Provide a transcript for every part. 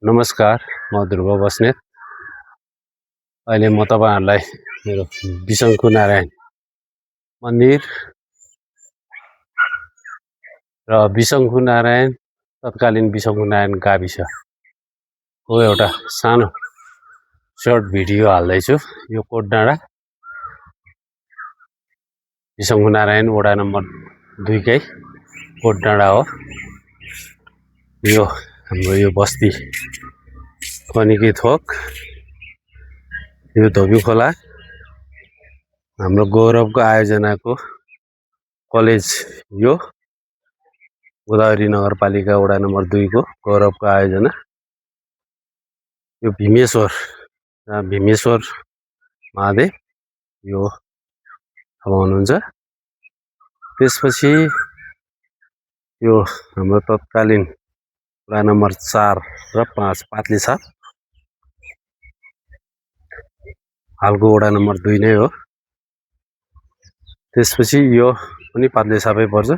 नमस्कार, म ध्रुव बस्नेत। अहिले म तपाईहरुलाई मेरो बिसङ्खु नारायण मन्दिर र बिसङ्खु नारायण तत्कालीन बिसङ्खु नारायण गाविसको एउटा सानो सर्ट भिडियो हाल्दैछु। यो कोटडाँडा बिसङ्खु नारायण वडा नम्बर 2 कै कोटडाँडा हो। यो हाम्रो यो बस्ती कनिकी थोक, यो धोबी खोला हाम्रो गौरवको आयोजनाको कलेज। यो गोदावरी नगरपालिका वडा नम्बर 2 को गौरवको आयोजना। यो भीमेश्वर महादेव यो ठाउँमा हुनुहुन्छ। त्यसपछि यो हाम्रो तत्कालीन वडा नम्बर 4 र 5 पातली साप, हालको वडा नम्बर 2 नै हो। त्यसपछि यो पनि पातली सापै पर्छ।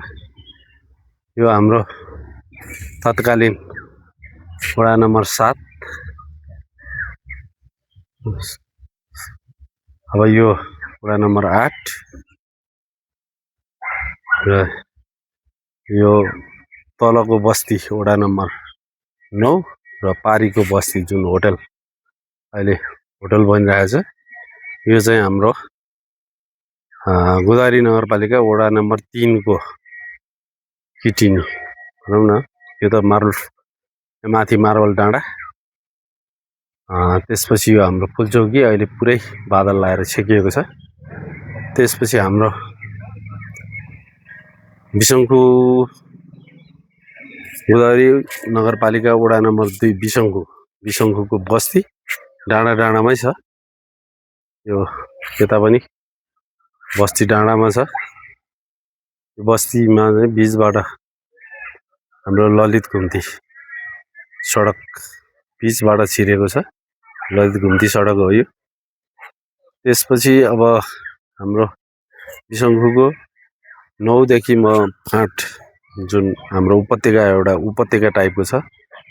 यो हाम्रो तत्कालीन वडा नम्बर 7। अब यो वडा नम्बर 8 र यो तलको बस्ती वडा नम्बर 9 र पारीको बस्ती जुन होटल अहिले होटल बनिरहेको छ, यो चाहिँ हाम्रो गोदावरी नगरपालिका वडा नम्बर 3 को किटिनी भनौँ न। यो त माथि मार्बल डाँडा। त्यसपछि यो हाम्रो फुलचौकी अहिले पुरै बादल लाएर छेकिएको छ। त्यसपछि हाम्रो बिसङ्खु गोदावरी नगरपालिका वडा नम्बर 2 बिसङ्खुको बस्ती डाँडामै छ। यो यता पनि बस्ती डाँडामा छ। यो बस्तीमा चाहिँ बीचबाट हाम्रो ललित घुम्ती सडक बीचबाट छिरेको छ। ललित घुम्ती सडक हो यो। त्यसपछि अब हाम्रो बिसङ्खुको 9 देखि म फाँट जुन हाम्रो उपत्यका एउटा उपत्यका टाइपको छ,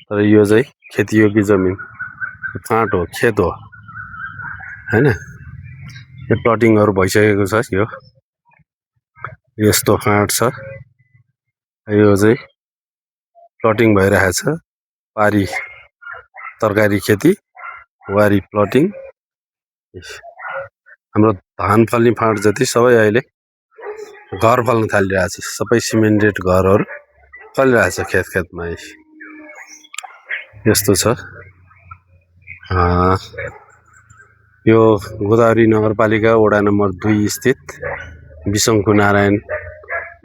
तर यो चाहिँ खेतीयोग्य जमिन फाँट हो, खेत हो हैन। यो प्लटिङहरु भइसकेको छ। यो यस्तो फाँट छ। यो चाहिँ प्लटिङ भइरहेको छ। पारी तरकारी खेती, वारी प्लटिङ। हाम्रो धान फल्ने फाँट जति सबै अहिले घर फल्न थालिरहेछ। सबै सिमेन्टेड घरहरु फलिरहेछ खेतमा। यस्तो छ। यो गोदावरी नगरपालिका वडा नम्बर 2 स्थित बिसङ्खु नारायण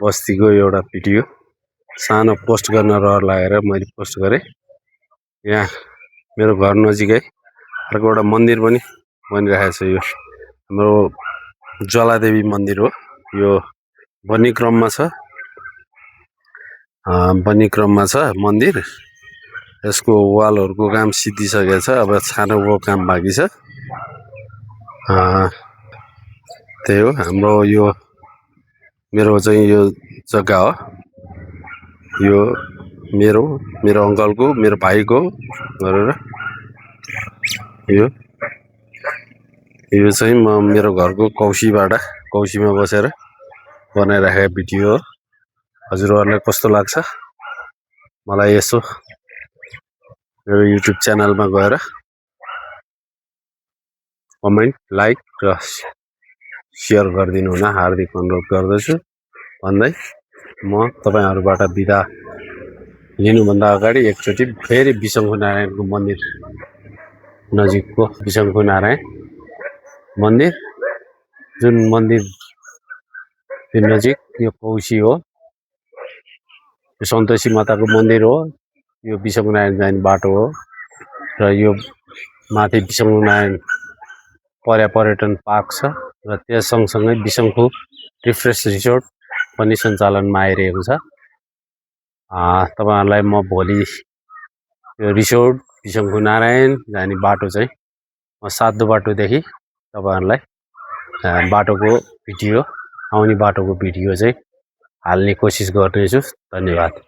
बस्तीको एउटा भिडियो सानो पोस्ट गर्न रहर लागेर मैले पोस्ट गरे। यहाँ मेरो घर नजिकै अर्को एउटा मन्दिर पनि बनिरहेको छ। यो हाम्रो ज्वालादेवी मन्दिर हो। यो बन्ने क्रममा छ मन्दिर। यसको वालहरुको काम सिद्धिसकेको छ। अब छानोको काम बाँकी छ। त्यही हो हाम्रो यो मेरो चाहिँ यो जग्गा हो। यो मेरो अङ्कलको, मेरो भाइको गरेर यो चाहिँ म मेरो घरको कौसीमा बसेर बनाइराखेको भिडियो हो। हजुरहरुलाई कस्तो लाग्छ मलाई यसो मेरो युट्युब च्यानलमा गएर कमेन्ट, लाइक र शेयर गरिदिनु हुन हार्दिक अनुरोध गर्दछु भन्दै म तपाईहरुबाट बिदा लिनुभन्दा अगाडि एकचोटि फेरि बिसङ्खु नारायणको मन्दिर नजिकको बिसङ्खु नारायण मन्दिर जुन मन्दिर नजिक यो कौशी हो। यो सन्तोषी माताको मन्दिर हो। यो बिसङ्खु नारायण जाने बाटो हो र यो माथि बिसङ्खु नारायण पर्यटन पार्क छ र त्यस सँगसँगै बिसङ्खु रिफ्रेश रिसोर्ट पनि सञ्चालनमा आइरहेको छ। तपाईहरुलाई म भोलि यो रिसोर्ट बिसङ्खु नारायण जाने बाटो चाहिँ म सातो बाटोदेखि तपाईहरुलाई बाटोको भिडियो आउने बाटोको भिडियो चाहिँ हाल्ने कोसिस गर्नेछु। धन्यवाद।